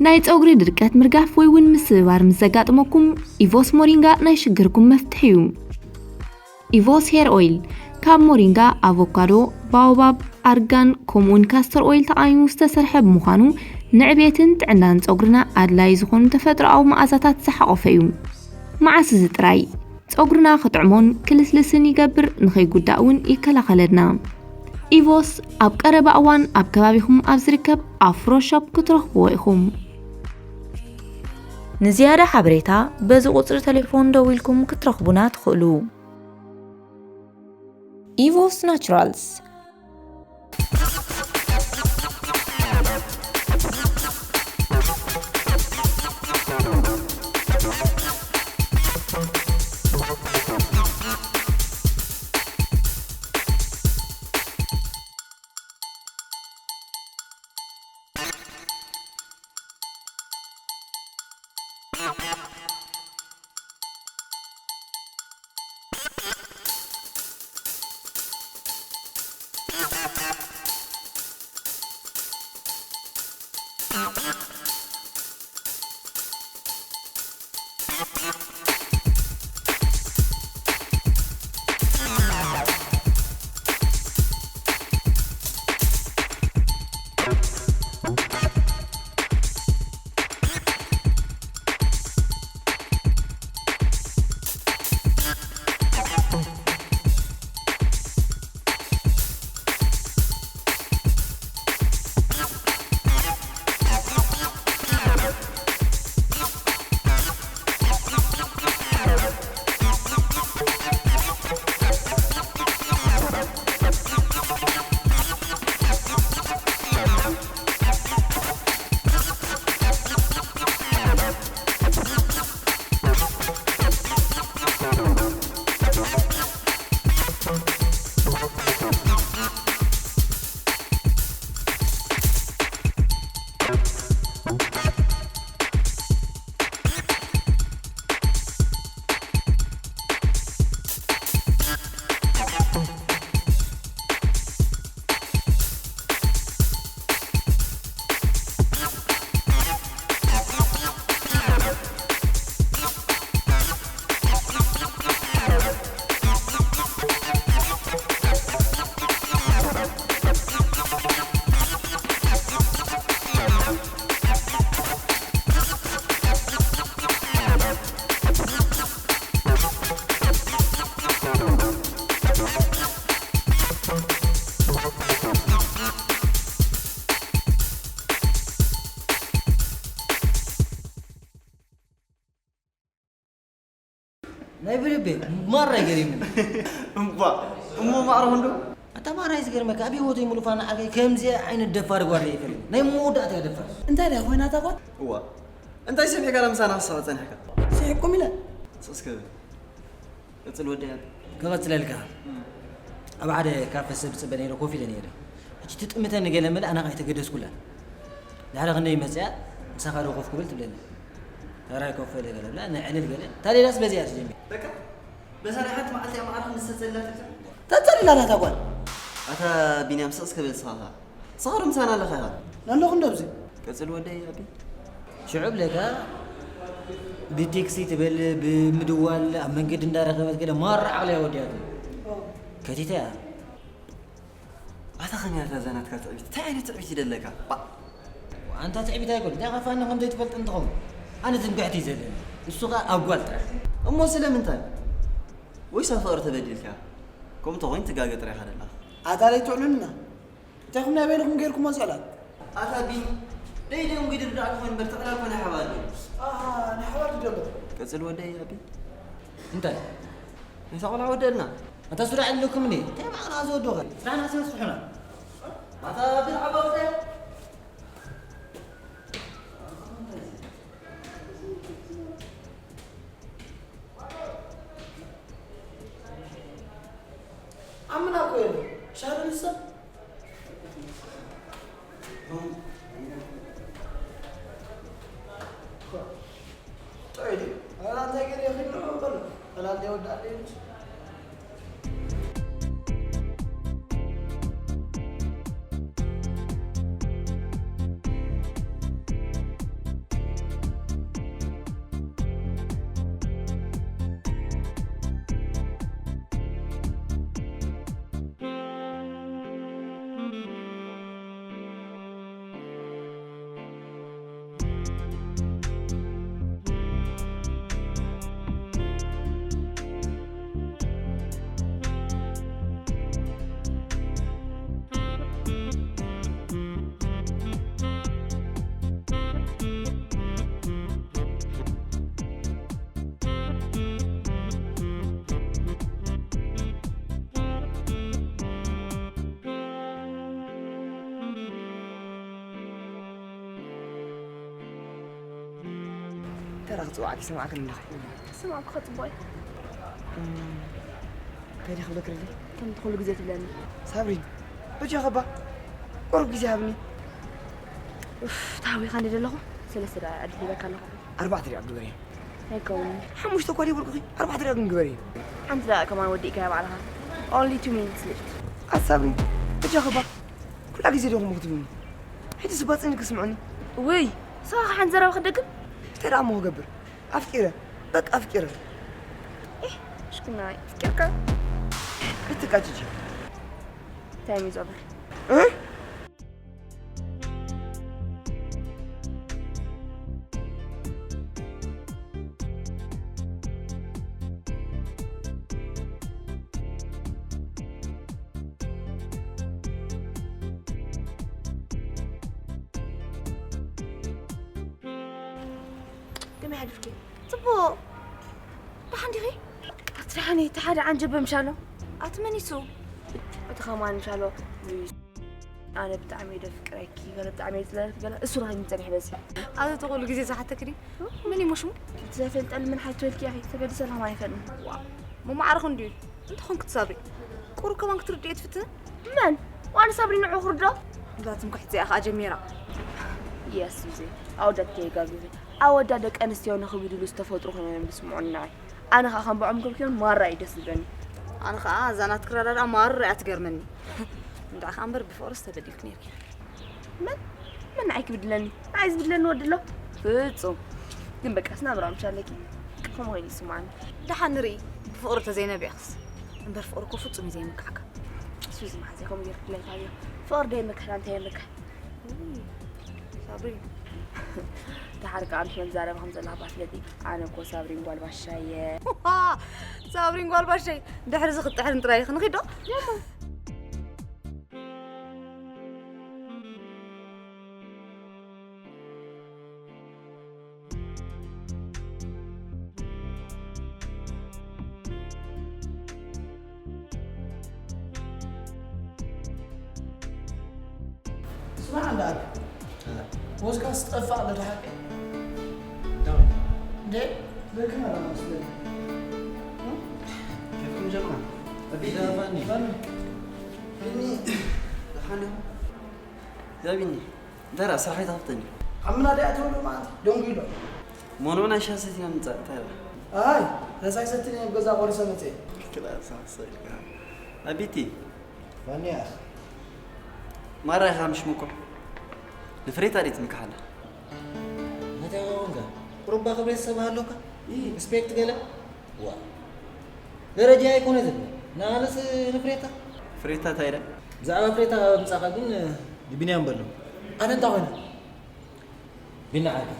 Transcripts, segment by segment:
ናይ ጸጉሪ ድርቀት ምርጋፍ ወይ እውን ምስብባር ምስ ዘጋጥመኩም፣ ኢቮስ ሞሪንጋ ናይ ሽግርኩም መፍትሒ እዩ። ኢቮስ ሄር ኦይል ካብ ሞሪንጋ፣ ኣቮካዶ፣ ባኦባብ፣ ኣርጋን ከምኡውን ካስተር ኦይል ተቓሚሙ ዝተሰርሐ ብምዃኑ፣ ንዕቤትን ጥዕናን ጸጉርና ኣድላዪ ዝኾኑ ተፈጥሮኣዊ መኣዛታት ዝሓቖፈ እዩ። መዓስ እዚ ጥራይ ጸጉርና ክጥዕሞን ክልስልስን ይገብር፣ ንኸይጉዳእ እውን ይከላኸለልና። ኢቮስ ኣብ ቀረባ እዋን ኣብ ከባቢኹም ኣብ ዝርከብ ኣፍሮ ሾፕ ክትረኽብዎ ኢኹም። ንዝያዳ ሓበሬታ በዚ ቁጽሪ ቴሌፎን ደዊልኩም ክትረኽቡና ትኽእሉ። ኢቮስ ናቹራልስ። ናይ ብልቤ ማራ ይገርም። እምባ እሞ ማዕረ ክንዱ። ኣታ ማራ እዩ ዝገርመካ፣ ኣብ ህይወተይ ሙሉእ ፋና ዓርከይ ከምዚ ዓይነት ደፋር ጓል ርኤ ይፈልጥ። ናይ መወዳእታ እያ ደፋር። እንታይ ደኣ ኮይና እታ ጓል? እዋ፣ እንታይ ሰሚዕካ ምሳና ክስሕቕ ጸኒሕካ? ስሒቕኩም ኢለ። ስቕ እስከ በል። ቀጽል ወደይ። ክቐጽለልካ። ኣብ ሓደ ካፈ ሰብ ዝጽበ ነይረ፣ ኮፍ ኢለ ነይረ። ሕጂ ትጥምተኒ ገለ እምበር ኣነ ከኣ ኣይተገደስኩላን። ድሕሪ ክንደይ መጽያ፣ "ምሳኻ ዶ ኮፍ ክብል?" ትብለኒ። "ተራይ ኮፍ በለ" ገለ ብላ፣ ንዕልል ገለ። እታ ሌላስ በዚኣ ትጀምር። በቃ፣ በዛ ናይ ሓንቲ መዓልቲ እያ ማዕረ ክንድሰት ዘላ ትልካ። ተጸሊላ እታ ጓል። ኣታ ቢንያም፣ ስቕ እስከ በል ንስኻ ኸኣ። ንስኻ ዶ ምሳና ኣለኻ ኢኻ? ኣለኹ እንዶ ኣብዚ። ቀጽል ወደይ ኣቢ። ሽዑ ብለካ ብቴክስቲ ትበል፣ ብምድዋል፣ ኣብ መንገዲ እንዳረኸበት ገለ ማራ ዓቕሊ እያ ወዲኣቶ። ከቲታ እያ። ኣታ ኸመይ ኣታ እዛ ናትካ ትዕቢት? እንታይ ዓይነት ትዕቢት እዩ ደለካ? ባ- ኣንታ ትዕቢት ኣይኮን። እንታይ ኻፋኒ ከም ዘይትፈልጥ እንትኸውን። ኣነ ትምክሕቲ እዩ ዘለኒ። እሱ ኸኣ ኣብ ጓል ጥራሕ። እሞ ስለምንታይ? ወይስ ኣብ ፍቕሪ ተበዲልካ? ከምኡ እንተኾይኑ ትጋገ ጥራይ ኢኻ ደለኻ። ኣታ ለይትዕሉልና። እንታይ ኢኹም ናይ በይንኹም ጌርኩሞ እዚ ዕላል? ኣታ ቢኒ፣ ደይ ደም ግድር ደኣ ክኾን እምበር፣ እቲ ዕላል እኮ ናይ ሓባር ድዩ? ኣሃ፣ ናይ ሓባር ድዩ ደሎ? ቀጽል ወደይ፣ ኣቢ። እንታይ? ነታ ቆልዓ ወደልና። ኣታ ሱራ ኣለኩም እንዴ? እንታይ ማዕና እዚ ወዶ ኸ? ስራሕና ስለ ስርሑና። ኣታ ቢኒ ዓባ ወደይ። ኣምና እኮ የለ። ሻሂ ንሳ። ጥዑይ ድዩ? ኣላ እንታይ ገለ ይኽእል በሉ። ፈላልየ ወዳለይ እንጂ። ተራ ክጽውዓኪ ይሰማዕክን ኣለኹ። ስማዕኩ ከጽቦይ እንታይ ዲ ክብለክ ደሊ? ከምቲ ኩሉ ግዜ ትብለኒ። ሳብሪን በጃኺ እባ ቁሩብ ግዜ ሃብኒ። ኡፍ ታዊኻ እንዲ ዘለኹ ሰለስተ ደኣ ዕድል ሂበካ ኣለኹ። ኣርባዕተ ደኣ ግበርዮ። ኣይከውን። ሓሙሽተ እኳ ደይብልኩኺ ኣርባዕተ ደኣ ግን ግበርዮ። ሓንቲ ደኣ ከማን ወዲእካያ ባዕልኻ። Only two minutes left። ኣሳብሪን በጃኺ እባ ኩላ ግዜ ዲኹም ክትብሉኒ? ሕጂ ስባጽኒ ክስምዑኒ። ውይ ስኻ ሓንቲ ዘረባ ክደግም? እንታይ ደኣ እሞ ክገብር? ኣፍቂረ በቃ ኣፍቂረ። እሽኩና ኣፍቂርካ? ኣይተቃጭጭ። እንታይ እዩ ዞበር? ከመይ ሓዲርኪ? ጽቡቕ። ደሓን ዲኺ? ኣቲ ደሓን እየ፣ እቲ ሓደ ዓንጀበ ምሻሎ። ኣቲ መን እዩ እሱ? እቲ ኸማን ምሻሎ። ኣነ ብጣዕሚ እየ ደፍቅረኪ፣ ገለ ብጣዕሚ እየ ዝጸልኣኪ፣ ገለ እሱ ረኺብኒ ጸኒሐ በዚ። ኣቲ እቲ ኩሉ ግዜ ዝሓተኪ ድዩ? መን እዩ ሽሙ? እቲ ዘይፈልጠኒ መን ሓይቶ ኢልኪ ኢኺ፣ ተገዲሰ ኸማን ኣይፈልጥን። ዋእ፣ መማዕረኹ እንድዩ። እንተኾንኪ ትሳብሪ፣ ቁሩብ ከማን ክትርድእዮ ትፍትኒ? መን? ዋላ ሳብሪ ንዑ ክርድኦ? እዛ ትምክሕቲ እዚኣ ኸኣ ጀሚራ። የሱሴ፣ ኣወዳት ከየጋግኺ። ኣወዳት ደቂ ኣንስትዮ ንኽብድሉ ዝተፈጥሩ ኮይኖም እዮም ዝስምዑኒ ንዓይ። ኣነ ኸኣ ከም ብዖም ከብክዮን ማራ እዩ ደስ ዝብለኒ። ኣነ ኸኣ እዛ ናትኪ ረዳድኣ ማራ እያ ትገርመኒ። እንድዒ ኸኣ እምበር ብፍቕርስ ተበዲልኪ ነይርኪ። መን? መን ንዓይ ክብድለኒ? ንዓይ ዝብድለኒ ወዲ ኣሎ? ፍጹም። ግን በቃ ስናብራ ምሻለኪ ከምኡ ኮይኑ ይስምዓኒ። ደሓን ንርኢ፣ ብፍቕሪ ተዘይነቢዕክስ። እምበር ፍቕሪ እኮ ፍጹም እዩ ዘይምክሓካ። ሱዚ መሓዘይ ከምኡ ገይሩ ድላይካ ኣብዮ። ፍቕሪ ደየምክሕ ኣንተ የምክሕ። ሳብሪ። ደሓር ከኣ ምስ መዛረቢ ከም ዘለኻ እባ ፍለጢ። ኣነ እኮ ሳብሪን ጓል ባሻየ። ሳብሪን ጓል ባሻይ ድሕሪ እዚ ክትጥሕርን ጥራይ ኢኺ ንኺዶ? ስማዕ እንዳ ኣቢ፣ ወዝካ ስጠፋ ኣሎ ድሓቂ። እንዴ በካ መስለኒ። كيفكم جماعة؟ أبي دافعني. ቢኒ፣ ደሓን ያ ቢኒ፣ ደራ ስራሕ ኣይትሃፍተኒ። ኣብ ምናዳ እያ ተውሎ ማለት ደንጉይሎ። ሞኖ ናይ ሻሂ ሰቲና ምጻእ እንታይ ደኣ? ኣይ፣ ረሳይ ሰትኒ ኣብ ገዛ ቆሪሰ መጽየ። ክላስ ሓሰይ። ኣቢቲ። ማንያ። ማራ ኢኻ ምሽ ምቁሕ። ንፍሬታ ዲት ምክሓላ። መታወንጋ ቁሩባ ክብሬት ሰብ ኣሃሎካ? ሪስፔክት ገለ? ዋ ደረጃ ኣይኮነ ዝብል ንኣነስ ንፍሬታ ፍሬታ እንታይ ኢለ? ብዛዕባ ፍሬታ ምጻኻ ግን ንቢንያም በሎ። ኣነ እንታይ ኮይነ? ቢና ዓርከይ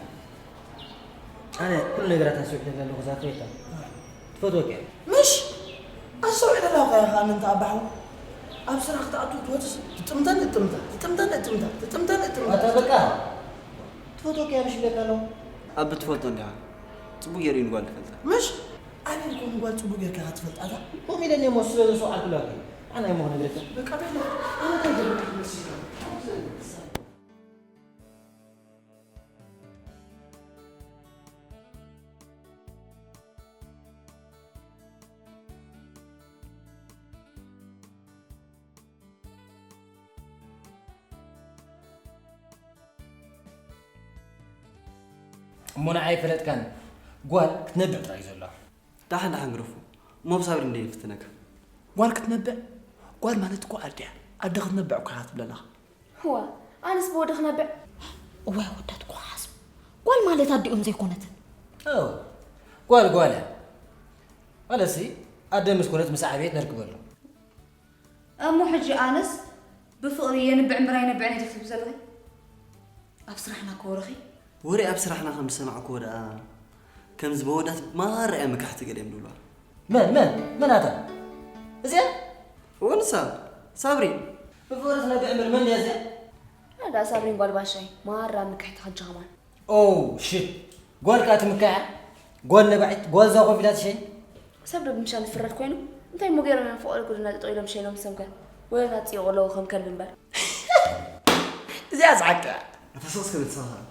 ኣነ ኩሉ ነገራት ኣስዊዕለላ ኣለኹ እዛ ፍሬታ ትፈትወካ እየ። ምሽ ኣስዊዕለላ እኳ ኢኻ ኣነ እንተ ኣባሓው ኣብ ስራሕ ክትኣቱ ትወጽስ ትጥምተን እጥምታ ትጥምተን እጥምታ ትጥምተን እጥምታ ኣታ በቃ ትፈትወካ እየ ምሽ ኢለካ ኣለኹ። ኣቢ ትፈልጦ እንዲኻ ጽቡቕ ገይሩ እዩ ንጓል ዝፈልጣ። ምሽ ኣበይ ኮን ጓል ጽቡቕ ጌርካ ኢኻ ትፈልጣ ኣታ? ከምኡ ኢለኒ እሞ ስለ ዘስተውዓልኩላ እኮ እዩ። ኣነ እሞ ክነግረካ። በቃ በል። ኣነ እንታይ ገርመካ መሲልካ? እሞ ንዓይ ኣይፈለጥካን። ጓል ክትነብዕ ጥራይ እዩ ዘለዋ። ዳሓን ዳሓን ግደፎ እሞ ብሳብሪ እንድየ ይፍትነካ። ጓል ክትነብዕ? ጓል ማለት እኮ ኣደ እያ። ኣደ ክትነብዕ እኮ ኢኻ ትብል ዘለኻ። እዋ ኣነስ ብወዲ ክነብዕ? እዋይ ኣወዳት እኮ ሓስቡ። ጓል ማለት ኣዲኦም ዘይኮነትን። ኦ ጓል ጓል እያ። ማለትሲ ኣደ ምስ ኮነት ምስ ዓበየት ነርክበሉ። እሞ ሕጂ ኣነስ ብፍቕሪ የንብዕ እምበር ኣይነብዕን እየ ዲኺ ትብሊ ዘለኺ? ኣብ ስራሕና እኮ ወረኺ። ወረ ኣብ ስራሕና ከም ዝሰማዕክዎ ደኣ ከምዚ በወዳት ማራ እያ ምክሕቲ ገለ እዮም ዝብልዋ። መን መን መን ኣታ? እዚኣ? እወ ንሳ ሳብሪ። ብፍቕሪ ትነብዕ እምበር መን ድያ እዚኣ? ኣነ ደኣ ሳብሪን ጓል ባሻይ ማራ ምክሕቲ ሕጂ ከማን። ኦው ሽት ጓል ከኣ ትምክሕ እያ ጓል ነባዒት ጓል እዛ ኮፍ ኢላ ትሸይን። ሰብ ዶ ብምሻ ዝፍረድ ኮይኑ እንታይ እሞ ገይሮም እዮም ፍቕሪ ጉድና ጠጠው ኢሎም ሸይኖም ሰምከ ወለታት ጽይቑ ኣለዉ ከም ከልቢ እምበር። እዚኣስ ሓቂ እያ። ኣታ ስቕ እስከ በል ንስኻ ኸኣ።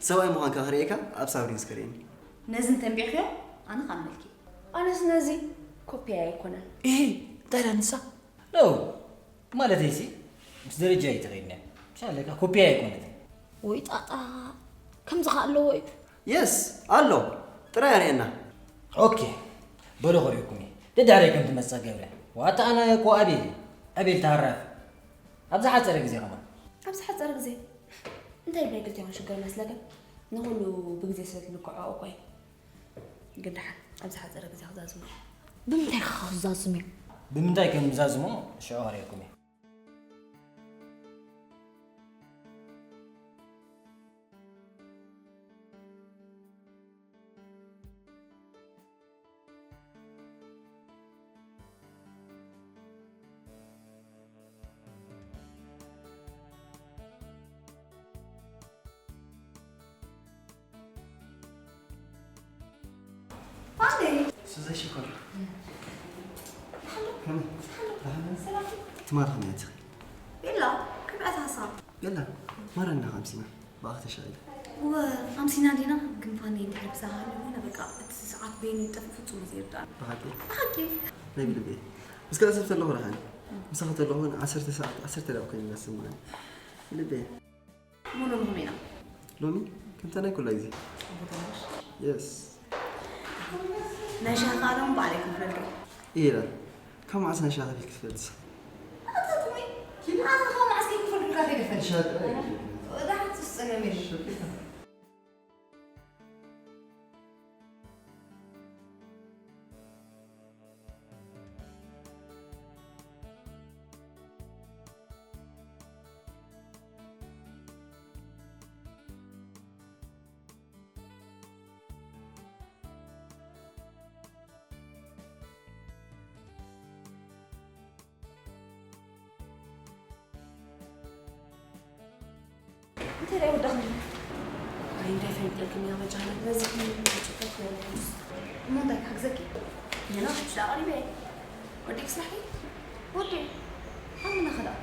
ሰብኣይ ምዃንካ ክርእየካ ኣብ ሳብሪንስ ክርእየኒ። ነዚ እንተንቢዕክዮ ኣነ ከኣምነልኪ። ኣነስ ነዚ ኮፒያ ኣይኮነን። እሂ፣ እንታይ ኢላ ንሳ? ኖ፣ ማለተይሲ ምስ ደረጃ ኣይተኸይድና። ሻለካ ኮፒያ ኣይኮነትን። ወይ ጣጣ፣ ከምዚ ከ ኣለዎ እዩ? የስ፣ ኣሎ። ጥራይ ኣርእየና። ኦኬ፣ በሎ ከርእየኩም እየ። ደድሕረይ ከም ትመጽእ ገብረ። ዋታ ኣነ እኮ ኣቤል፣ ኣቤል ተሃራፊ። ኣብ ዝሓጸረ ግዜ ከማን። ኣብ ዝሓጸረ ግዜ? እንታይ ናይ ክልቲኦም ሽግር መስለካ? ንኹሉ ብግዜ ስለ ትልክዖ እኮ እዩ። ግን ደሓን፣ ኣብ ዝሓጸረ ግዜ ክዛዝሞ። ብምንታይ ከ ክዛዝም እዩ? ብምንታይ ከም ዝዛዝሞ ሽዑ ከርእየኩም እየ። ፋንዴ! ሱዘ ሽኮር። ከመይ? ሰላም። ትማል ከመይ ኣቲኺ? ቤላ፣ ከመይ ኣትሃሳ? ቤላ፣ ማራ እና ኣምሲና። ብኣኺ ተሻቒለ። እወ፣ ኣምሲና ዲና፣ ግን ፋንዴ እንድሕር ብዛኻ ሃልዩ ኮይና፣ በቃ፣ እቲ ሰዓት በይኑ ይጠፍእ ፍጹም ዘይርዳእ። ብሓቂ? ብሓቂ። ናይ ብልበይ። ምስ ካልእ ሰብ ተለኹ ረሓኒ። ምሳኺ ተለኹ እውን ዓሰርተ ሰዓት፣ ዓሰርተ ደቂቕ ኮይኑ ዝስምዓኒ። ብልበይ። ሙሉ ንኹም ኢና። ሎሚ ከምታ ናይ ኩላ ግዜ። ጽቡቕ ተመሽ። የስ። ናይ ሻሂ ከኣ ሎሚ ባዕለይ ክፍለልኩም። ኢላ። ካብ መዓስ ናይ ሻሂ ከፊልኪ ትፈልጢ? ኣታ ትሞይ፣ ኣታ ካብ መዓስ ከይክፈልኩልካ ከይደፈል? ሻሂ ጥራይ። ደሓን ትስጽን እዮም ኢሉ። ሸቂታ። እንታይ ደኣ ወዳእኩም? ኣይ፣ እንታይ ፈሊጠልክን እያ በጃ፣ ነዚ ጭቀት ክበልዕስ። እሞ እንታይ ክሕግዘኪ? ሜላ፣ ሽዳ ቀሪበ እየ። ወዲእኪ ስራሕኪ? ወዲእ። ኣብ ምናኸ ደኣ?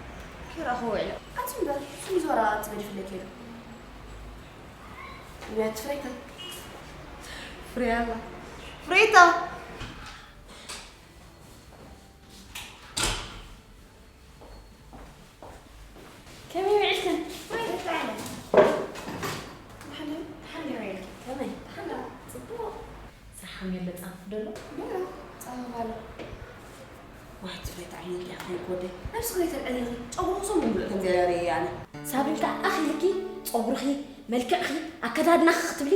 ከይረኣኹ ውዒለ። ኣቲ እምበር፣ ስሚ ዞራ ትበዲ ፍለኪ ዶ? ውያት ፍሬታ። ፍሬ ኣላ። ፍሬታ! ከመይ ውዒልክን? ወይ እንታይ ዓይነት? ደሓን ዶ? ደሓን ዶ ውዒልክን? ከመይ? ደሓን ዶ? ጽቡቕ። ስራሕ ከመይ ኣሎ? ጻፍ ዶ ኣሎ? ዶ ኣሎ? ጻፍ ኣሎ። ዋይ፣ ትፍሬት ዓይነት ዲያ፣ ከመይ ክወደይ? ነብስኺ ዘይተልዕሊ ኢኺ። ጨጉርኺ ሰሙን ሙሉእ ከም ዘየርየ ኣነ። ሳብን ከኣ ኣኺልኪ፣ ጸጉርኺ፣ መልክዕኺ፣ ኣከዳድናኺ ክትብሊ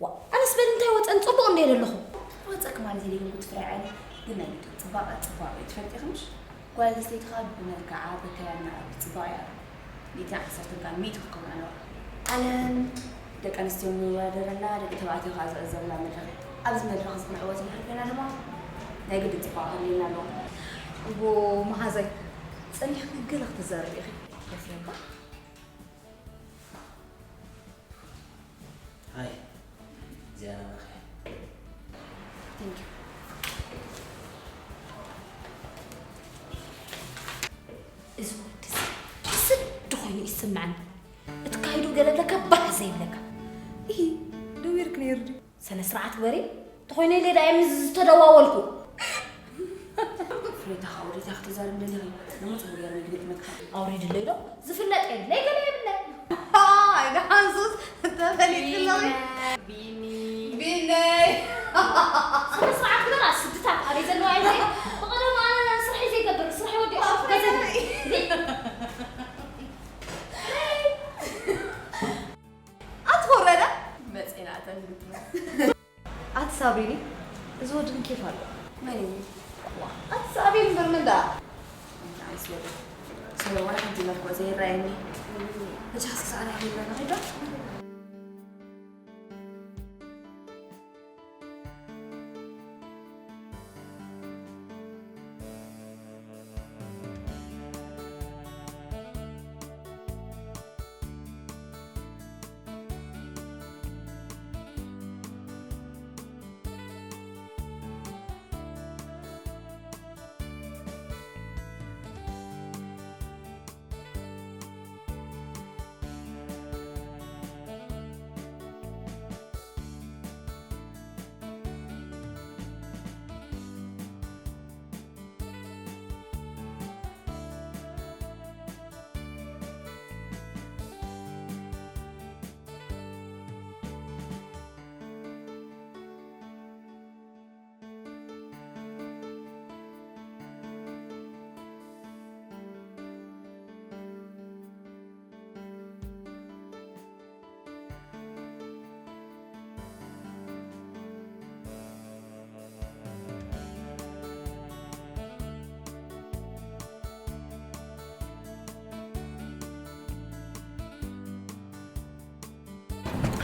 ዋ፣ ኣነስ በል እንታይ ወፀን? ፅቡቕ እንደ ዘለኹ። ወፀክ ማለት የለኝም ክትፍራይ ዓይኒ። ግን ናይ ግድን ፅባቐ ፅባቐ እዩ፣ ትፈልጢ ኢኺ ምሽ? ጓል ኣንስተይቲ ከዓ ብመልክዓ፣ በከዳድናኣ፣ ብፅባቐኣ ሚእትን ዓሰርተን ካብ ሚእቲ ክትከውን ኣለዋ። ዓለም ደቂ ኣንስትዮ እንወዳደረላ፣ ደቂ ተባዕትዮ ከዓ ዝዕዘብላ መድረኽ እዩ። ኣብዚ መድረኽ እዚ ክንዕወት እንድሕር ኮይና ድማ ናይ ግድን ፅባቐ ክህልየና ኣለዎ። እዎ መሓዛይ፣ ፀኒሕኪ ገለ ክትዛረቢ ኢኺ። ኤፍሬም እባ ሃይ፣ እዚኣ ናባኺ። Thank you። እዚ ወዲ እዚ ስዲ ኮይኑ ይስምዓኒ። እትካይዱ ገለ ብለካ ባህ ዘይብለካ። ኢሂ፣ ደዊርክ ነይሩ ድዩ? ስነ ስርዓት ግበሪ። እንተኾይነ ኢለ ዳኣ ምስ ዝተደዋወልኩ። ፍሬታ፣ ካብ ወዴት ኢኻ ክትዛረብ ደሊኺ? ንመን ጽቡቕ ገይረ ምግቢ ጥመትካ? ኣውሪድለይ ዶ? ዝፍለጥ የብለይ፣ ገለ የብለይ። ኣይ፣ ደሓን ሱስ፣ ተፈሊጥለኺ። ቢኒ፣ ቢኒ። ቢነይ። ስነ ስርዓት ግበር፣ ስድታት ኣበይ ዘለዋ እየ? ብቐደም ኣነ ስርሐይ ዘይገብር፣ ስርሐይ ወዲኣ፣ ኣፍረይ። ኣቲ ወረደ? መጺና ተንብት ነው። ኣቲ ሳብሪኒ፣ እዚ ወዲ ግን ኬፍ ኣለዎ። መን እዩ? ዋ፣ ኣቲ ሳብሪኒ እምበር መን ደኣ? እንታይ ስለ፣ ስለ ዋላ ሓንቲ መልክዑ ዘይረኣየኒ። መቸስ ክሰኣል ኣይብለና፣ ሄዶ?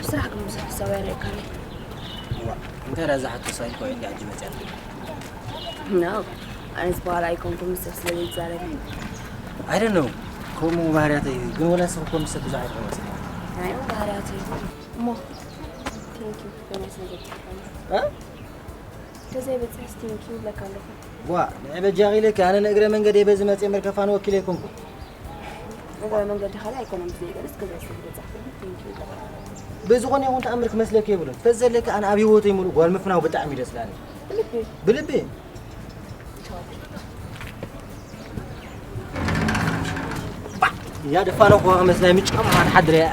ብስራሕ ግን ብዙሕ ሓሳብ ኣይረእካኒ። እዋ፣ እንታይ ደኣ ዝሓቶ ሳይኮ እንዲ ኣጅ መጽያ? No፣ ኣነስ በኋላ ኣይኮንኩም፣ ምስ ሰብ ስለ ዘይዛረብ። I don't know፣ ከምኡ ባህርያተይ እዩ። ግን ወላ ንስኺ እኮ ምስ ሰብ ብዙሕ ኣይትሕወስን። ኣይ፣ ባህርያተይ እዩ። እሞ፣ thank you፣ ዮናስ፣ ነገር እ? ተዘይበጽሕስ thank you እብለካ ኣለኹ። ዋ፣ ንዕበጃኺ ኢለኪ፣ ኣነ ንእግረ መንገደይ በዚ መጽየ መርከፋን ወኪለ ኣይኮንኩን። እግረ መንገዲ ካልእ ኣይኮነን፣ ብዘይገለስ ገዛ ስለ ዝበጻሕኩ ግን thank you እብለካ። ብዝኾነ ይኹን ተኣምር ክመስለኪ የብሉን። ፈዘለኪ ኣነ ኣብ ህይወተይ ሙሉእ ጓል ምፍናው ብጣዕሚ እዩ ደስ ዝብላኒ። ብልቢ። ብልቢ። ያ ደፋነኹ ክመስላ ምጫም ሓድሓድር እያ።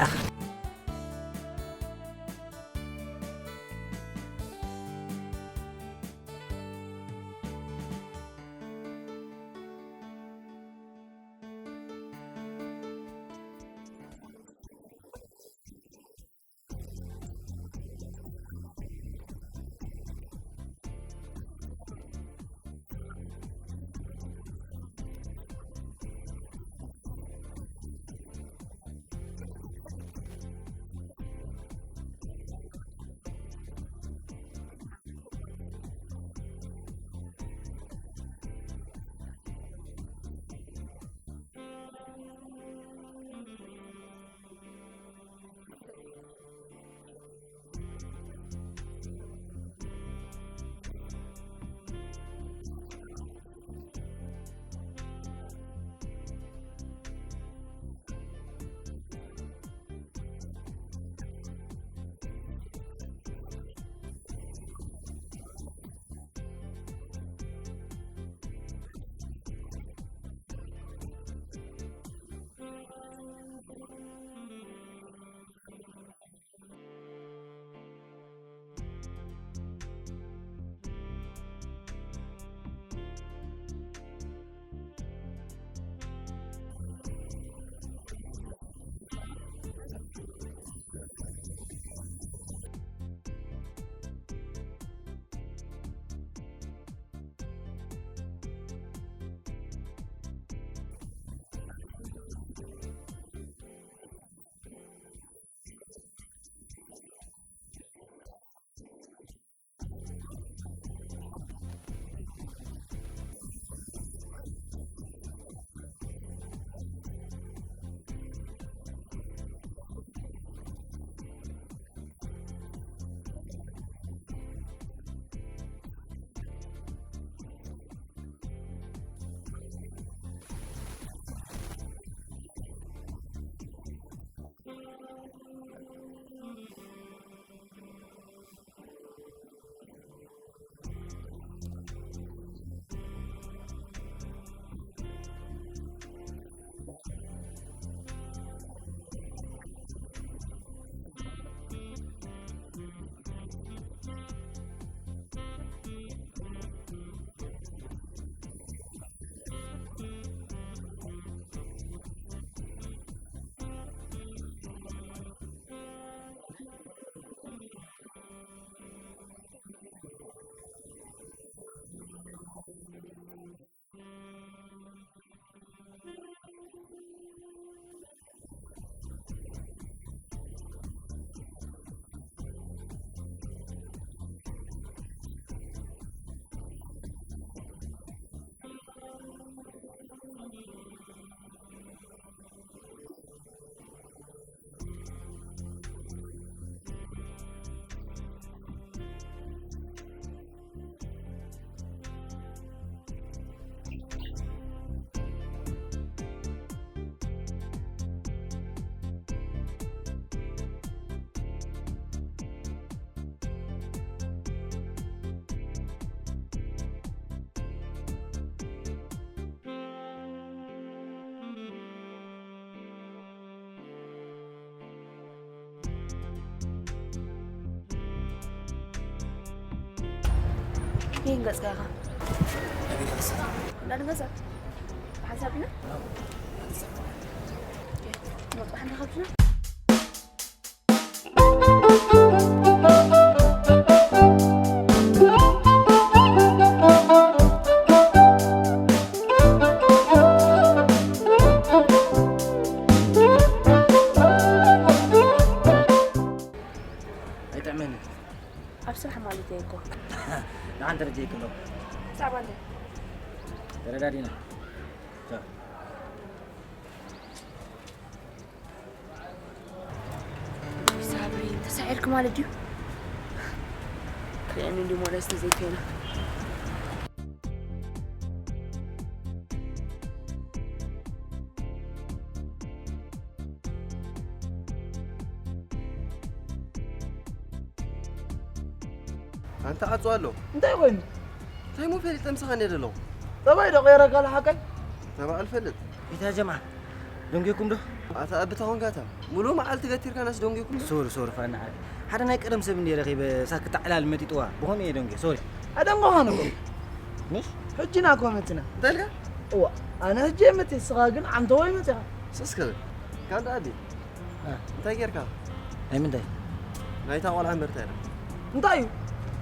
ይህን ገጽካ ኢኻ። ናበይ ክኸስር? እንዳ ገዛ። ብሓንሳብ ኢና? መጽባሕ እንዳ ከብትና? ደረጃ ይክሎ። ብዛዕባ እንታይ? ተረዳዲና። ቻው። ሳብሪ፣ ተሳዒርክ ማለት ድዩ? ክልኤኒ እንዲ ሞለስ ተዘይኮይና። ኣንታ ዓጹ ኣሎ። እንታይ ኮይኑ? እንታይ ሞ ፈሊጠ ምሳኻ እንደ ዘለኹ? ጠባይ ዶ ቀይረካ ሓቀይ? ተባዕ ኣልፈልጥ። ኢታ ጀማ ደንጌኩም ዶ? ኣታ ኣብታ ኾንካ እታ ሙሉ መዓልቲ ገቲርካ ናስ ደንጌኩም። ሶሪ ሶሪ ፋና ዓቢ ሓደ ናይ ቀደም ሰብ እንደ ረኺበ ሳክ ታዕላል መጢጥዋ ብኾም እየ ደንጌ ሶሪ። ኣደንጎኻን እኮ ምሽ ሕጂ ና እኮ መትና። እንታይ ኢልካ? እዋ ኣነ ሕጂ መጽእ ስኻ ግን ዓንተወይ መጽኻ። ስስከ ካንዳ ኣቢ እንታይ ጌርካ? ናይ ምንታይ? ናይታ ቆልዓ እምበርታ ኢላ። እንታይ እዩ?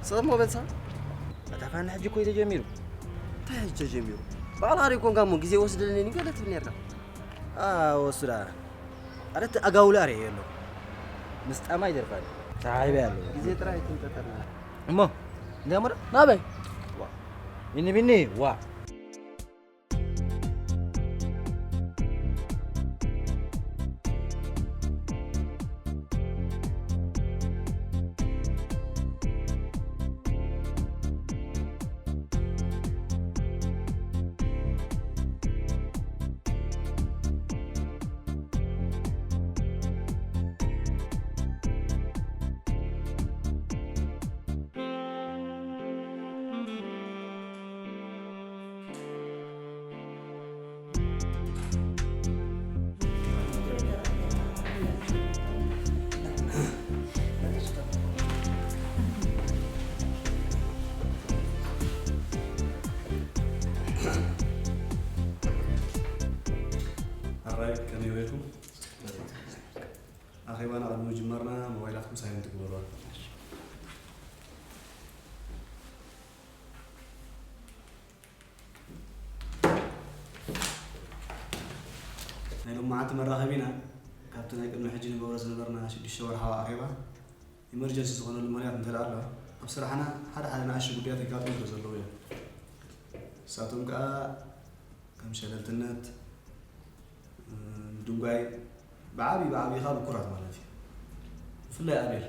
ሰብ ሞ በልሳ። ኣታ ፋና ሕጂ እኮ እዩ ተጀሚሩ። እንታይ ሕጂ ተጀሚሩ? ባዕላ ሪኮንካ እሞ ግዜ ወስደልኒ ገለ ትብል ኔርካ። ወስዳ ኣረ እቲ ኣጋውላ ኣርእዮ ኣሎ። ምስ ጣማ ይደርፋል። ተሓይበ ኣሎ። ግዜ ጥራይ ኣይትንጠጠልና። እሞ እንታይ እሞ ዶ? ናበይ? ቢኒ ቢኒ ዋ ኣራይ ከመይ ውዒልኩም? ኣኼባና ቅድሚ ምጅማርና ሞባይላትኩም ሳይለንት ግበሩዋ። ናይ ሎማዓንቲ መራኸቢና ካብቲ ናይ ቅድሚ ሕጂ ንገብሮ ዝነበርና ሽዱሽተ ወርሓዊ ኣኼባ ኢመርጀንሲ ዝኾነሉ ምኽንያት እንተ ኣሎ ኣብ ስራሕና ሓደ ሓደ ንኣሽቱ ጉዳያት የጋጥሙ ስለ ዘለዉ እዮም። ንሳቶም ከዓ ከም ሸለልትነት፣ ምድንጓይ፣ ብዓብዪ ብዓብዪ ከዓ ብኩራት ማለት እዩ። ብፍላይ ኣቤል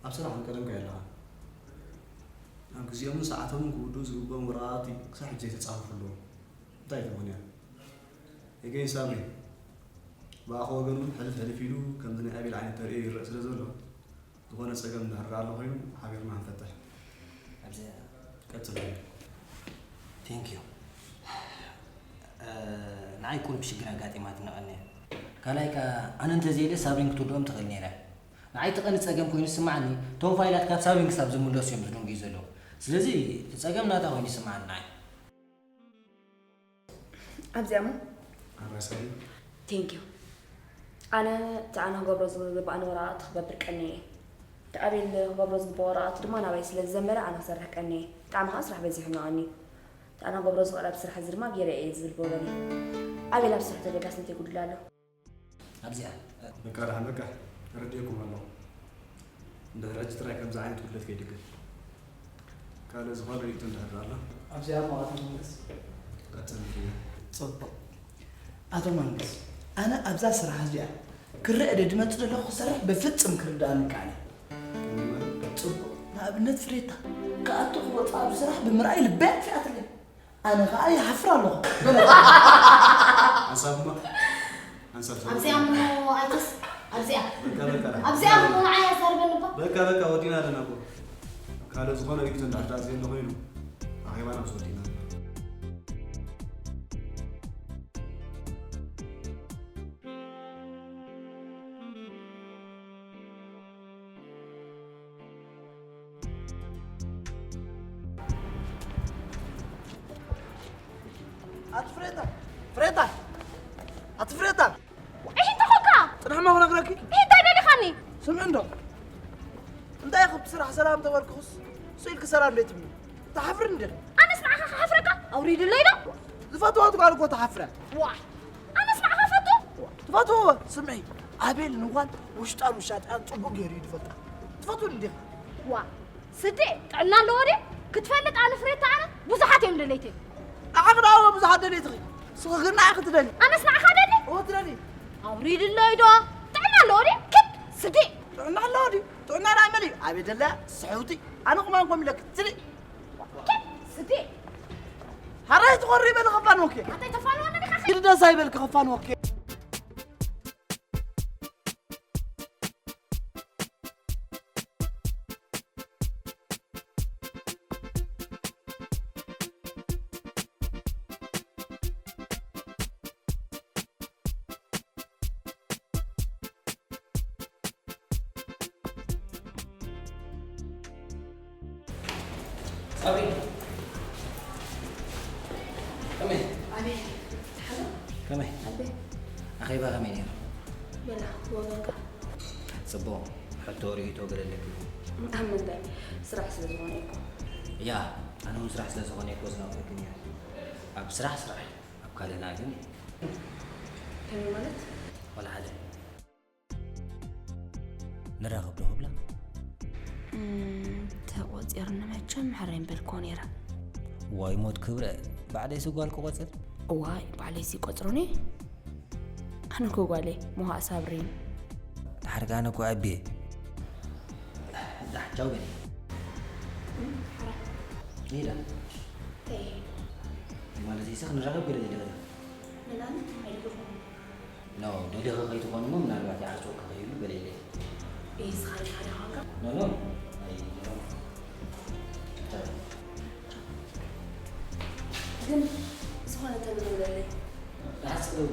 ኣብ ስራሕ ቀደምካ የለኻን። ኣብ ግዜኦምን ሰዓቶምን ክውድኡ ዝግብኦም ወረቓቕቲ ክሳብ ሕጂ ዘይተፃፈፉ ኣለዉ። እንታይ እዩ እቲ ምኽንያት? ኤገይን ሳብሪ ብኣኸ ወገን እውን ሕልፍ ሕልፍ ኢሉ ከምዚ ናይ ኣቤል ዓይነት ተርእዮ ይረአ ስለ ዘሎ ዝኾነ ፀገም እንድሕር ደኣ ኣሎ ኮይኑ ሓቢርና ክንፈትሕ። ኣብዚ ቀፅል። ቴንክ ዩ። ንዓይ ቁሩብ ሽግር ኣጋጢማትኒ ቀንየ። ካልኣይ ከኣ ኣነ እንተዘይለ ሳብሪን ክትውድኦም ትኽእል ነይራ። ንዓይ እቲ ቀንዲ ጸገም ኮይኑ ዝስምዓኒ እቶም ፋይላት ካብ ሳብሪን ክሳብ ዝምለሱ እዮም ዝድንጉዩ ዘለዉ። ስለዚ እቲ ጸገም ናታ ኮይኑ ይስምዓኒ ንዓይ። ኣብዚኣ እሞ ኣራሳሪ ቴንክ ዩ። ኣነ እቲ ኣነ ክገብሮ ዝግብኣኒ ወረቓቕቲ ክገብር ቀንየ እየ። እቲ ኣቤል ክገብሮ ዝግብኦ ወረቓቕቲ ድማ ናባይ ስለ ዝዘንበለ ኣነ ክሰርሕ ቀንየ እየ። ብጣዕሚ ከዓ ስራሕ በዚሑ እኒኦኒ። እቲ ኣነ ክገብሮ ዝኽእል ኣብዚ ስራሕ እዚ ድማ ገይረ እየ ዝብል ብወገነይ። ኣቤል ኣብ ስርሑ ተገዳስነት የጉድል ኣሎ። ኣብዚኣ በቃ ደሓን በቃ ተረዲኤኩም ኣለኹ። እንድሕር ሕጂ ጥራይ ከምዚ ዓይነት ጉድለት ከይድገም። ካልእ ዝኾነ ርእይቶ እንድሕር ኣሎ? ኣብዚኣ እሞ ኣቶ መንግስ። ቀጽል ርእዮ። ጽቡቕ። ኣቶ መንግስ፣ ኣነ ኣብዛ ስራሕ እዚኣ ክረአ ዶ ድመጽእ ዘለኹ ክሰርሕ ብፍጽም ክርድኣኒ ይከኣል እዩ። ጽቡቕ። ንኣብነት ፍሬታ፣ ክኣቱ ክወጽእ ኣብዚ ስራሕ ብምርኣይ ልበይ ኣጥፊኣትለይ። ኣነ ኸኣ ይሓፍር ኣለኹ። ሓንሳብ እሞ፣ ሓንሳብ ሰብ ኣብዚኣ እሞ ኣይተስ፣ ኣብዚኣ። በቃ፣ በቃ፣ በቃ። ኣብዚኣ እሞ ንዓይ ኣዛርበኒ እባ። በቃ፣ በቃ፣ ወዲና ኣለና እኮ። ካልእ ዝኾነ ርእይቶ እንድሕር ደኣ ዘየሎ ኮይኑ፣ ኣኼባና ምስ ወዲና። ኣቲ ፍሬታ፣ ፍሬታ፣ ኣቲ ፍሬታ። እሺ፣ እንታይ ኾንካ? ጽንሕ እሞ ክነግረኪ። እሺ፣ እንታይ ደሊኻኒ? ስምዒ እንዶ። እንታይ ከብቲ ስራሕ ሰላም ተበልኩስ፣ ስኢልኪ ሰላም ደይ ትብሊ። ትሓፍሪ እንደ። ኣነስ ንዓኻ ክሓፍረካ? ኣውሪድለይ ዶ? ዝፈትዋ ጓል እኮ ትሓፍረ። ዋ፣ ኣነስ ንዓኻ ፈቱ? ትፈትዎ? ስምዒ፣ ኣቤል ንጓል ውሽጣን ውሻጣን ጽቡቕ ገይሩ እዩ ዝፈልጣ። ትፈትው እንደ። ዋ፣ ስዴ፣ ጥዕና ኣለዎ ድዩ? ክትፈልጥ ኣነ ፍሬታ ኣነ ብዙሓት እዮም ደለይተይ። ንዓኺ ደኣ እወ ብዙሓት ደለይትኺ። ንስኺ ግን ንዓኺ ትደሊ። ኣነስ ንዓኻ ደሊ? እወ ትደሊ። ኣውሪድለይ ዶ? ጥዕና ኣለዎ ድዩ? ክድ ስዴ። ጥዕና ኣለዎ ድዩ? ጥዕና ደኣ መን እዩ? ኣበይ ደለያ? ስሕውቲ። ኣነ ቁማን ኮም ኢለኪ። ስዲ። ክድ ስዴ። ሃራይ ትኾሪ በሊ ከፋን ወኬ። ኣታይ ተፋንወኒ ዲኻ? ኪዲ ደስ ኣይበልኪ ከፋን ወኬ። ሳብሪ፣ ከመይ? ኣቤት፣ ሓሎ? ከመይ? ኣቤት። ኣኼባ ከመይ ነይሩ? በላ፣ ወገንካ? ጽቡቕ። ሕቶ ርእይቶ ገለ ኣለኪ? ኣብ ምንታይ? ስራሕ ስለ ዝኾነ እኮ። ያ፣ ኣነ እውን ስራሕ ስለ ዝኾነ እኮ ዝናፍቀኪ ነይረ። ኣብ ስራሕ ስራሕ፣ ኣብ ካልእና ግን ከመይ ማለት? ዋላ ሓደ። ንራኸብ ዶ ክብላ? እም፣ ተቖጺርኒ መቸም ሕራይ ምበልክዎ ነይረ። ዋይ ሞት ክብረ፣ ባዕለይሲ ጓል ክቖጽር? እዋይ፣ ባዕለይሲ ይቆጽሮኒ? ኣነ እኮ ጓለይ፣ ምዃእ ሳብሪን። ድሓር ከኣ ኣነ እኮ ኣቢየ። ዳሕ፣ ቻው በሊ። እም፣ ሕራይ። ይዳ። ተይ። ማለት ይስኽ ንራኸብ ገለ ይደለ። ንላን ኣይልኩም። ኖ፣ ደሊኺ ከይትኾኒ እሞ ምናልባት ይዓጽወኪ ከይህሉ ገለ ኢለ። ኢሂ፣ ንስኻ ዲኻ ዲኻ ኖ፣ ኖ። ኣይ፣ ኖ። ግን ዝኾነ ተልእኾ ኣለለይ። ንሓስብ።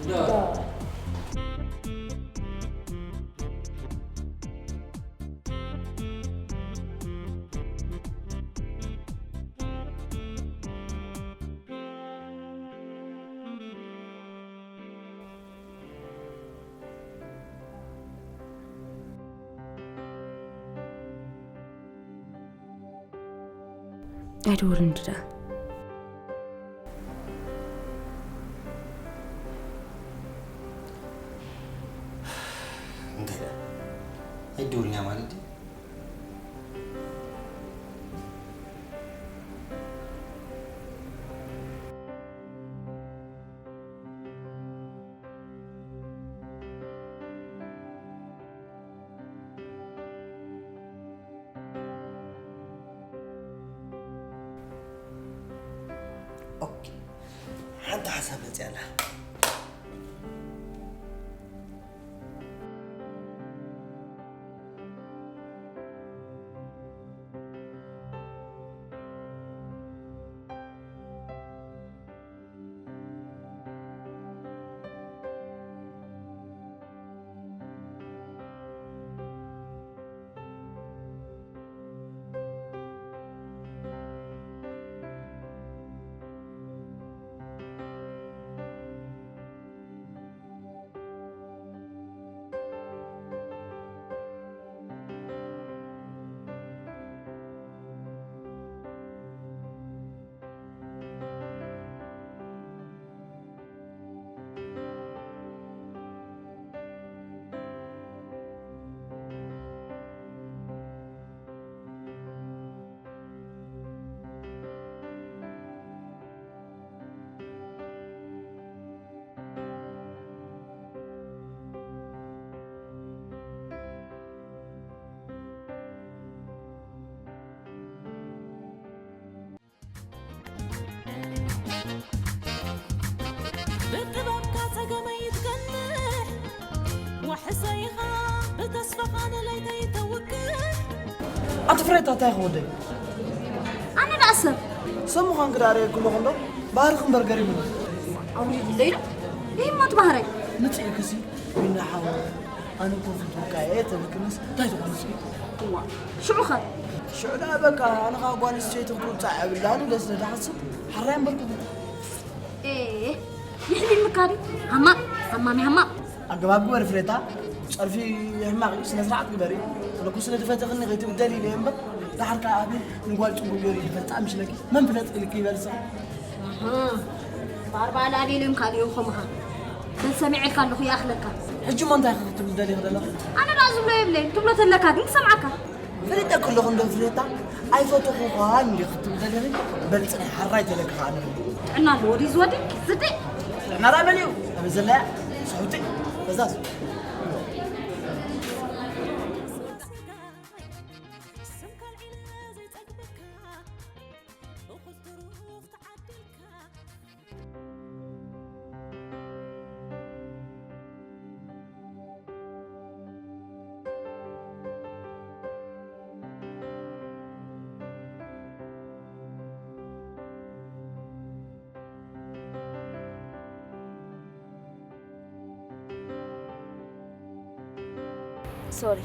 ዶ። ኣይትውርድ ደኣ። እንታይ ደኣ? ኣይትደውልን እያ ማለት ድዩ? ኦኬ፣ ሓንቲ ሓሳብ መፅያ ኣላ። ብጥበብካ ጸገመይ ትቀንሕ፣ ዋሕሰይኻ ብተስፋኻ ንለይተይ ተውቅሕ። ኣቲ ፍሬታ፣ እንታይ ክወደይ? ኣነ ደኣ ሰብ። ሰብ ምዃንኪ ደኣ ርእየኪ ኣለኹ እንዶ፣ ባህርኺ እምበር ገሪሙኒ። ኣውሪድለይ ዶ? ይህሞት ባህረይ። ንጽእክሲ፣ ቢና ሓወ፣ ኣነ እኮ ፍቱውካ እየ ተብልክንስ፣ እንታይ ትኾን እስኪ? እዋ፣ ሽዑኸ? ሽዑ ደኣ በቃ፣ ኣነ ኸኣ ጓል ኣንስተይቲ ክትውጻእ የብላን ኢለ ስለ ዝሓስብ፣ ሓራይ እምበር ክብል። ኤ፣ ይሕሊልካ ድዩ? ሃማቕ፣ ሃማሚ ሃማቕ። ኣገባብ ግበሪ ፍሬታ፣ ጸርፊ ሕማቕ እዩ፣ ስነ ስርዓት ግበሪ። ኣነ እኮ ስለ ዝፈተኽኒ ከይትብደሊ ኢለ እየ እምበር፣ ደሓር ከኣ ኣቤል ንጓል ጽቡቕ ገይሩ ይፈልጣ ምሽለኪ፣ መን ፍለጥ ኢልኪ ይበልጽ። ኣሃ፣ ባርባል ኣቤል እዮም ካልኦም ከምኻ። በል ሰሚዐልካ ኣለኹ፣ ይኣኽለካ። ሕጂ እሞ እንታይ ክትብል ደሊኺ ዘለኺ? ኣነ ደኣ ዝብሎ የብለይን። ትብሎ ተለካ ግን ክሰምዓካ። ፈሊጠ ከለኹ እንዶ ፍሬታ ኣይፈተኹኻን እንዲ ክትብል ደሊኺ? በል ጽንሒ፣ ሓራይ ተለካ ኣነ። ጥዕና ኣለዎ ድዩ ዝወዲ? ዝዲ? ጥዕና ደኣ መን እዩ? ኣበይ ዘላ እያ? ስሑቲ። በዛዝ። ሶሪ፣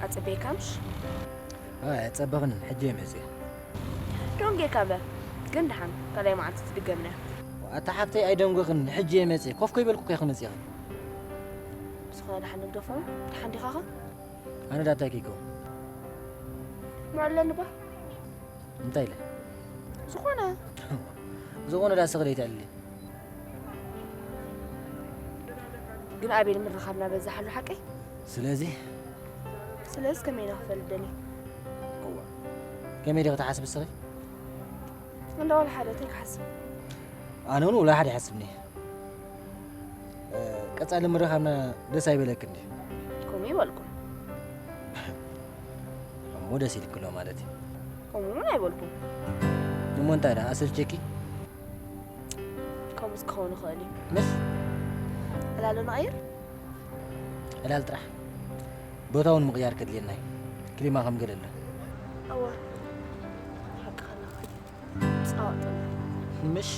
ኣጸበይካ ምሽ? ኣይ፣ ኣይጸበኽንን፣ ሕጂ እየ መጽየ። ደንጊርካ እምበር፣ ግን ደሓን፣ ካልኣይ መዓልቲ ትድገምና። ኣታ ሓፍተይ፣ ኣይደንጎኽን፣ ሕጂ እየ መጽየ። ኮፍ ከይበልኩ እኮ ኢኺ መጺኺ። ብዝኾነ ደሓን ንግደፎ፣ ደሓን ዲኻኸ? ኣነ ዳታ ኪኮ። ምዕለኒ ባ። እንታይ ኢለ? ዝኾነ። ዝኾነ ዳስ ኽደይ ተዕልሊ። ግን ኣቤል ምርኻብና በዛሓሉ ሓቀይ? ስለዚ? ስለዚ ከመይ ኢና ክፈልጥ ደልየ? እዋ። ከመይ ዲኺ ትሓስብ እስኺ? እንዳ ወላ ሓደ እንታይ ክሓስብ? ኣነ እውን ወላ ሓደ ይሓስብኒ። እ፣ ቀጻሊ ምርኻብና ደስ ኣይበለክን ድዩ? ከምኡ ይበልኩም። እሞ ደስ ኢልክሎ ማለት እዩ። ከምኡ እውን ኣይበልኩም። እሞ እንታይ ደኣ ኣሰልቸኪ? ከምኡስ ክኸውን ይኽእል እዩ። ምስ? ዕላል ንቐይር? ዕላል ጥራሕ። ቦታ እውን ምቕያር ከድልየና እዩ። ክሊማ ከም ገለ ኣሎ። እወ። ሓቅኻ ኣለኻ። ጻወጥና። ምሽ?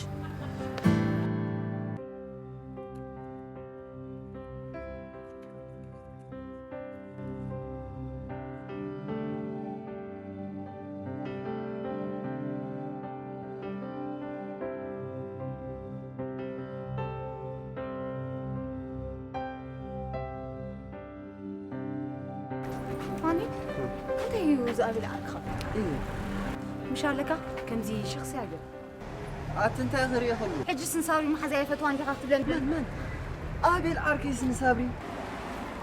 ፋኒ፣ እንታይ እዩ እዚ ኣቤል ዓርክኻ? እዩ። ምሽ ኣለካ? ከምዚ ሸኽሲ ኣይገርም። ኣቲ እንታይ ክርኢ ከሎ? ሕጂ ስንሳብሪ መሓዛይ ኣይፈትዋን ዲኻ ክትብለኒ? መን፣ መን? ኣቤል ዓርከይስ ንሳብሪ?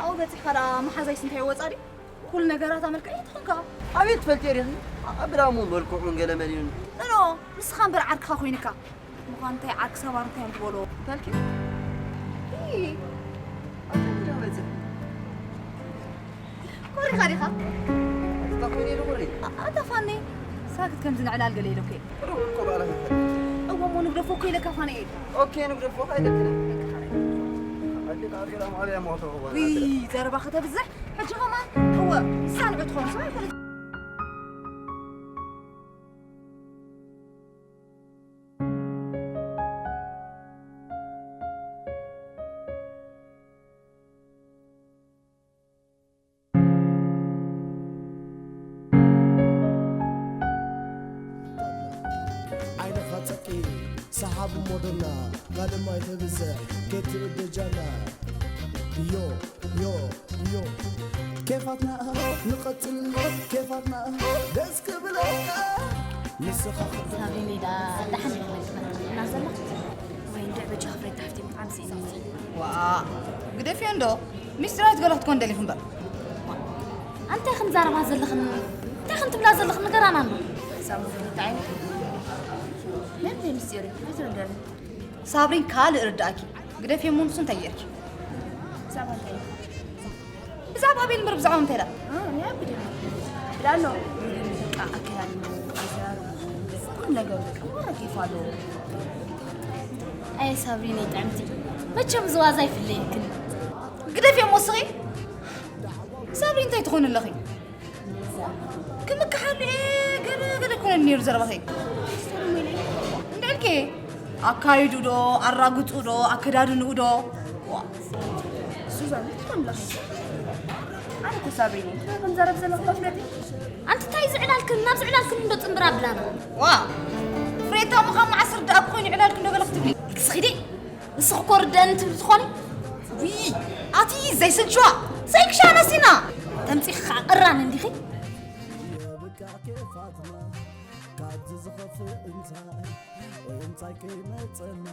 ኣብኡ በጺሕካ ደኣ መሓዛይስ እንታይ ይወጻ ድዩ? ኩሉ ነገራት ኣመልክዐ ትኾንካ። ኣቤል ትፈልጥዮ ዲኺ? ኣቤል ኣሞ መልክዑን ገለ መሊኡን። ኖ፣ ኖ፣ ንስኻ እምበር ዓርክኻ ኮይንካ። ምዃን እንታይ ዓርኪ ሰባር እንታይ እዮም ዝበሎ? እንታይ ኢልኪ? ኢ። ኣታ እንታይ በጽሕ? ኮሪኻ ዲኻ? ኣታ ኮይነ ኢሉ ኮሪ። ኣ-፣ ኣታ ፋኒ፣ ሳክት ከምዚ ንዕላል ገለ ኢሉኪ። ሩብ እኮ ባዕላ ፈፈል። እወ፣ እሞ ንግደፎ እኮ ኢለካ ፋኒኤል። ኦኬ፣ ንግደፎ ካይደክነ። ኣዴ ቃል ገላ ማዕበያ ሞቶ እዋ ውይ፣ ናትረ። ዘረባ ከተብዝሕ። ሕጂ ኸማን፣ እወ፣ ንሳ ንዑ ትኾን፣ ሰው ኣይኮነች። ዓይንኻ ጸቂ ሰሓብ ሞዶና፣ ካልእ ማይ ተብዝሕ ከይትርኢ ደጃና። ዮ፣ ዮ፣ ዮ። ኬፋትና ንቐጽል፣ ኬፋትና ደስ ክብለካ። ንስኻ ሳብሪኒ ደኣ ደሓን ኢኻ ትመጽእ እና ዘላ? ወይ እንድዕ በጃ ክፍረታ ሃፍቲ ምጥዓም ስኢነኒ። ዋ፣ ግደፍዮ እንዶ። ሚስጢራዊት ገለ ክትኮን ደሊኺ እምበር። ኣንታይ ክንዛረባ ዘለኽን? እንታይ ክንትብላ ዘለኽን ንገራና እንዶ። ሳብሪን እንታይ ዓይነት? መን ምስጢር እዩ? ኣይትረዳኒ። ሳብሪን ካልእ ርዳእኪ። ግደፍዮ እሞ ንሱ እንታይ ጌርኪ? ብዛዕባ እንታይ? ብዛዕባ ኣቤል እምበር ብዛዕባ ምንታይ ደኣ? እ፣ ናይ ኣቢ ደኣ። ብዳሎ። በቃ ኣከዳድንኡ፣ ኣዘራርብኡ፣ ኩሉ ነገሩ በቃ ማራ ኬፍ ኣለዎ። ኣየ ሳብሪነይ ጥዕምቲ፣ መቸም እዚ ዋዛ ኣይፍለየክን። ግደፍዮ እሞ እስኺ። ሳብሪ እንታይ ትኾኒ ኣለኺ? ክምክሓሉ እየ፣ ገለ ገለ ኣይኮነን ነይሩ ዘረባኺ። እንድዕልኪ ኣካይዱ ዶ፣ ኣራግጹ ዶ፣ ኣከዳድንኡ ዶ? ዋ። ሱዛን፣ ትኾን ኣለኺ። ኣነ እኮ ሳብሪኒ፣ እንታይ ከም ዘረብ ዘለኹ ትፈልጢ? ኣንቲ እንታይ ዝዕላልክን፣ ናብ ዝዕላልክን እንዶ ጽንብር ኣብላና። ዋ። ፍሬታ ምዃን መዓስ ርዳእ ኮይኑ ይዕላልክ እንዶ ገለ ክትብሊ። እስኺ ዲ? ንስኺ እኮ ርደእኒ ትብሊ ትኾኒ? ውይ፣ ኣቲ ዘይስልችዋ፣ ዘይክሻ መሲና። ተምጺኺ ኸዓ ቅራን እንዲኺ። የብቃዕ ኬፋትና፣ ካብዚ ዝኸፍእ እንታይ፣ እንታይ ከይመጸና።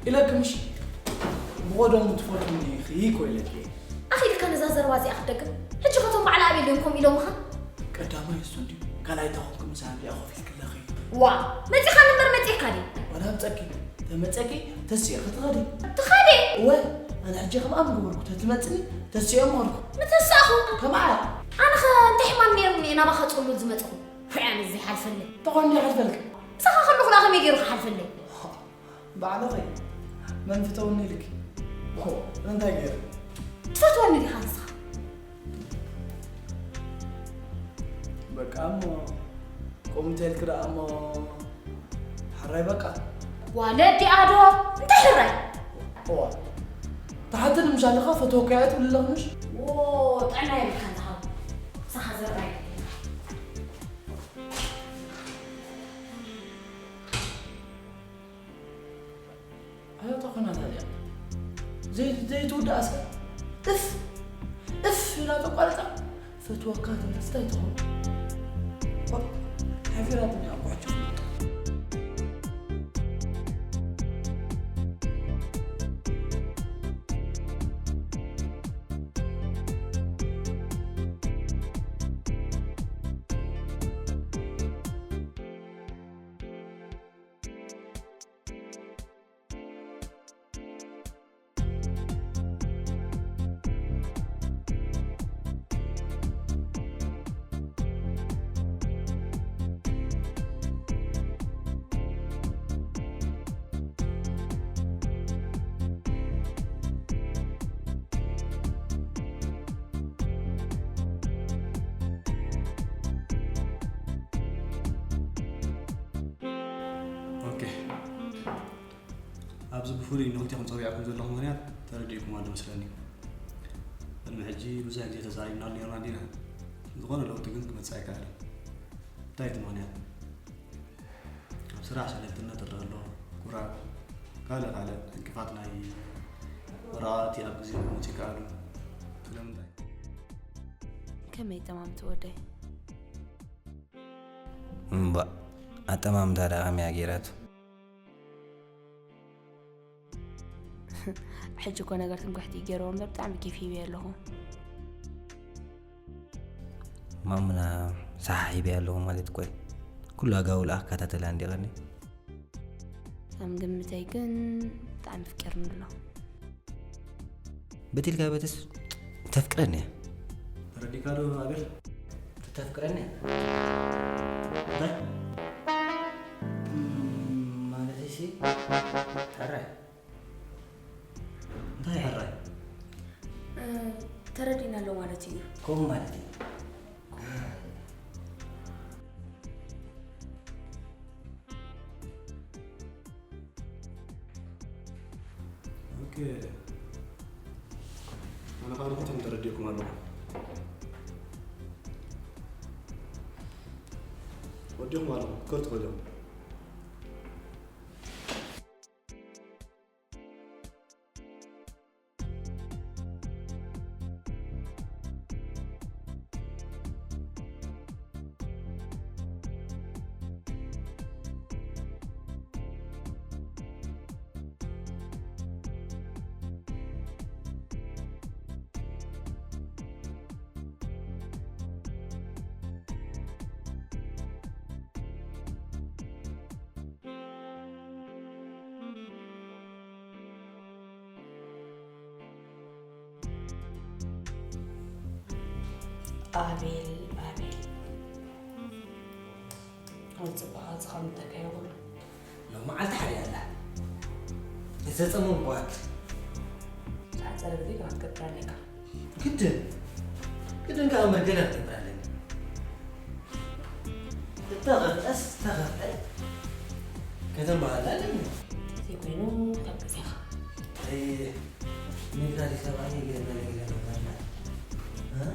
ኢለኪ ምሽ? ብቐደሙ ትፈትውኒ ኢኺ እኮ ኢለኪ። ኣኺልካ ነዛ ዘረባ እዚኣ ክትደግም? ሕጂ ከቶም በዓል ኣቤል እዮም ከምኡ ኢሎምኻ? ቀዳማይ እሱ እንድዩ፣ ካልኣይ ተኾንኩ ምሳና እንድያ ኮፍ ኢልክለኺ። ዋ፣ መጺኻኒ እምበር መጺእካ ድዩ? ዋላ ምጸኪ፣ ተመጸኪ፣ ተሲእኺ ትኸዲ። ትኸዲ? እወ፣ ኣነ ሕጂ ከምኣ ምገበርኩ፣ ተትመጽኒ፣ ተሲኦ ምኸድኩ። ምተሳእኹ? ከምኣ። ኣነ ኸ እንታይ ሕማም ነይሩኒ እየ ናባኻ ጽሉል ዝመጽኹ? ውዕያነ ዘይሓልፈለይ። ተኾን እንድዩ ሓልፈልኪ? ምሳኻ ከለኹ ደኣ ከመይ ገይሩ ክሓልፈለይ? ባዕልኺ መን ፍተውኒ ኢልኪ? ሆ፣ እንታይ ገይረ? ትፈትወኒ ዲኻ ንስኻ? በቃ እሞ፣ ከምኡ እንተ ኢልኪ ደኣ እሞ፣ ሕራይ በቃ። ዋለዲ ኣዶ፣ እንታይ ሕራይ? እዋ፣ ተሓተኒ ምሽ ኣለኻ፣ ፈተውካያ ትብሊ ኣለኺ ምሽ? ዎ፣ ጥዕና የብልካን ዝሃቡ። ምሳኻ ዘራይ። ኣየውታ ኾናታ እዚኣ። ዘይ-፣ ዘይትውዳእ እስከ። እፍ! እፍ! ኢላ ተቋርጻ። ፈትወካ ትብል እንታይ ትኸውን? ሓፊራትኒ ኣቋጭ። ኦኬ። ኣብዚ ብፍሉይ ንኽልቴኹም ጸዊዐኩም ዘለኹ ምኽንያት ተረዲእኩም ኣሎ መስለኒ። ቅድሚ ሕጂ ብዙሕ ግዜ ተዛሪብናሉ ነይርና ዲና? ዝኾነ ለውጢ ግን ክመጽእ ኣይከኣለን። እንታይ እቲ ምኽንያት? ኣብ ስራሕ ሸለልትነት ይረአ ኣሎ፣ ኩራት፣ ካልእ ካልእ ዕንቅፋት ናይ ወረቓቕቲ ኣብ ግዜ ክመጹ ይከኣሉ። ስለምንታይ? ከመይ ጠማምቲ ወደይ? እምባእ፣ ኣጠማምታ ደኣ ከመይ ገይራቶ? ሕጂ እኮ ነገር ትምክሕቲ ገይርዎ እምበር ብጣዕሚ ኬፍ ሂበ ኣለኹ። ማሙና፣ ሰሓሕ ሂበ ኣለኹ ማለት እኮ እዩ። ኩሉ ኣጋውልኣ ክከታተላ እንዲ ቀኒ። ከም ግምተይ ግን ብጣዕሚ ኣፍቂርኒ ኣሎ። በቲልካ በትስ ተፍቅረኒ እያ። ተረዲእካ ዶ ኣቤል? ተፍቅረኒ እያ። እንታይ? እም፣ ማለተይሲ፣ ሕራይ። እንታይ ሕራይ? እ፣ ተረዲእና ኣሎ ማለት እዩ። ከምኡ ማለት እዩ። ኦኬ። ኣነ ቃልኩትን ተረዲእኩም ኣለኹ። ወዲኹም ኣለኹ። ክከዱ ትኽእሉ ኢኹም። ኣቤል፣ ኣቤል። ኣይ፣ ጽባቐ ዝኸምተካ ይኹን። ሎም መዓልቲ ሓደ ኣላ። ዘጸመም ጓት። ዝሓጸረ ግዜ ግራት ክትገብር ኣለካ። ግድን። ግድን ከኣ እምበር ገለ ክትገብር ኣለኒ። እተኸፍአስ ተኸፍአ። ከተንባሃላ ኣለኒ። ዘይኮይኑ ካብ ግዜኻ። ኣይ፣ ንግዳዲ ሰብኣይ ገለ ገለ ገለ ገለ። እ?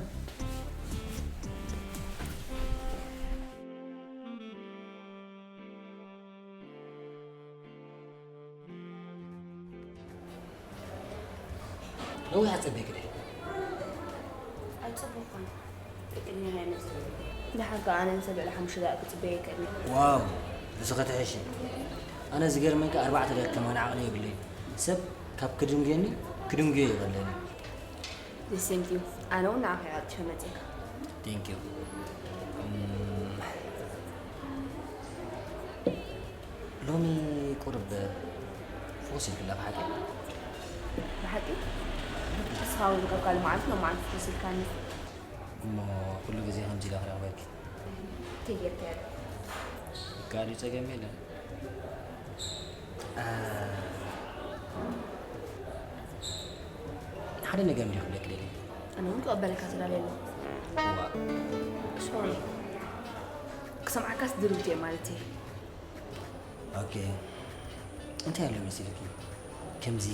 ነዊሕ ኣጸበይክኒ። ኣይጸበኹን። ቅድሚ ሃይነት። ደሓር ከኣ ኣነ ንሰብ ልዕሊ ሓሙሽተ ደቂቕ ክጽበየ ይክእል። ዋው፣ እዚ ኸትሕሺ። ኣነ ዝገርመካ ኣርባዕተ ደቂቕ ከማን ዓቕሊ የብለይን። ሰብ ካብ ክድንጉየኒ ክድንጉዮ ይቐለኒ። The same to you. ኣነ እውን ንዓኻ እየ ቀልጢፈ መፂእካ። Thank you። ሎሚ ቁርብ ፍኹስ ኢልክላ ብሓቂ። ብሓቂ ተስፋ እውን ካብ ካልእ መዓልቲ ናብ መዓልቲ ፍኹስ ኢልካኒ። እሞ ኩሉ ግዜ ከምዚ ኢለ ክረኽበኪ ተጌርካዮ። ካልእ ጸገም የለን። ሓደ ነገር እንዲሁ ክብለክ ደሊ ኣነ እውን ክቐበለካ ተዳልየ ኣለኹ። ዋ ሶሪ ክሰምዓካስ ድልውቲ እየ ማለት እየ። ኦኬ እንታይ ኣሎ መሲልኪ ከምዚ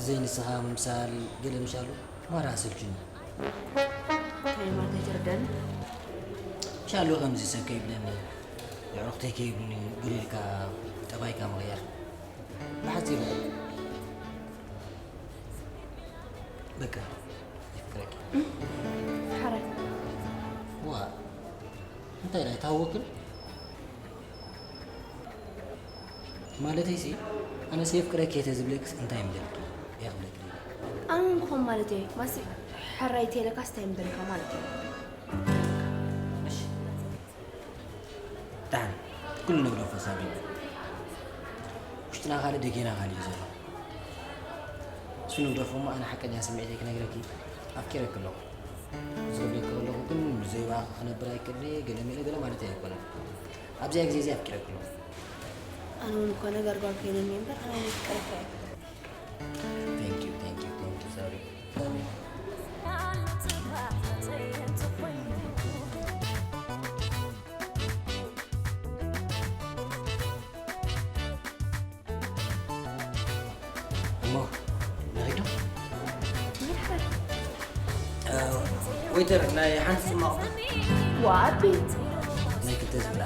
ዘይንስኻ ምምሳል ገለ ምሻሉ ማራ ኣሰልችኒ እንታይ ማለት ኣይተረዳኒ። ሻሉ ከምዚ ሰብ ከይብለኒ የዕሩኽተይ ከይብሉኒ ግልልካ ጠባይካ ምቕያር ብሓፂሩ በቃ ይፍቅረኪ ሓራይ ዋ እንታይ ኢላ ኣይትሃወክን ማለተይሲ ኣነስ የፍቅረኪ እየ ተዝብለክስ እንታይ ምደልኪ እየ ክብለኪ ደልየ ኣነ እውን ክኾን ማለት እየ ማሲ ሓራይ ተይለካስ እንታይ ምበልካ ማለት እዩ። እሺ ደሓን ኩሉ ንግደፎ ሳቢ ውሽጥና ካልእ ደጌና ካልእ እዩ ዘሎ እሱ ንግደፎ እሞ ኣነ ሓቀኛ ስምዒተይ ክነግረኪ ኣፍቂረኪ ኣለኹ ዝኽብለኪ ከለኹ ግን ብዘይ ብኣኺ ክነብር ኣይክእልን እየ ገለ ሚለ ገለ ማለት ኣይኮነን ኣብዚኣ ግዜ እዚ ኣፍቂረኪ ኣለኹ ኣነ እውን እኮ ነገር ጓል ኮይነኒ እምበር ኣነ እውን ፍቅረካ እየ። Thank you, thank you, thank you, sorry. እሞ ንኺዶ ወይተር ናይ ሓንቲ ጽማቕ ዋቢ ናይ ክልተ ዝብላ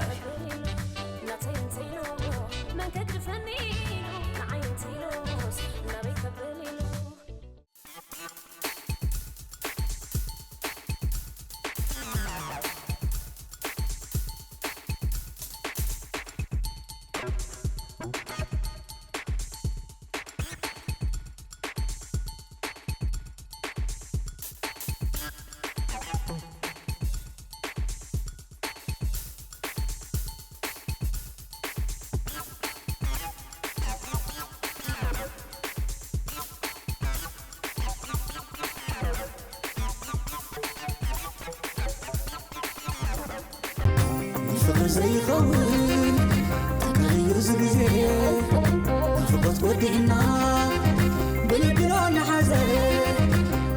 ፍቕሪ ዘይኸውን ተጋይዩ እዚ ግዜ ናፍቖት ወዲእና ብልግና ንሓዘ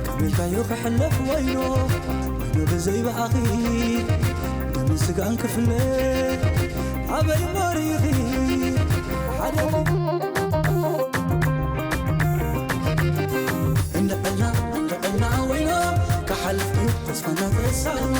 ከመይካዮ ክሕለፍ ወይኖ ወይኖ ብዘይ ብኣኺ ደምን ስጋን ክፍለ ኣበይ ሞሪኺ ሓደ እንዕልና እንዕልና ወይኖ ክሓልፍ እዩ ተስፋና ተሳኖ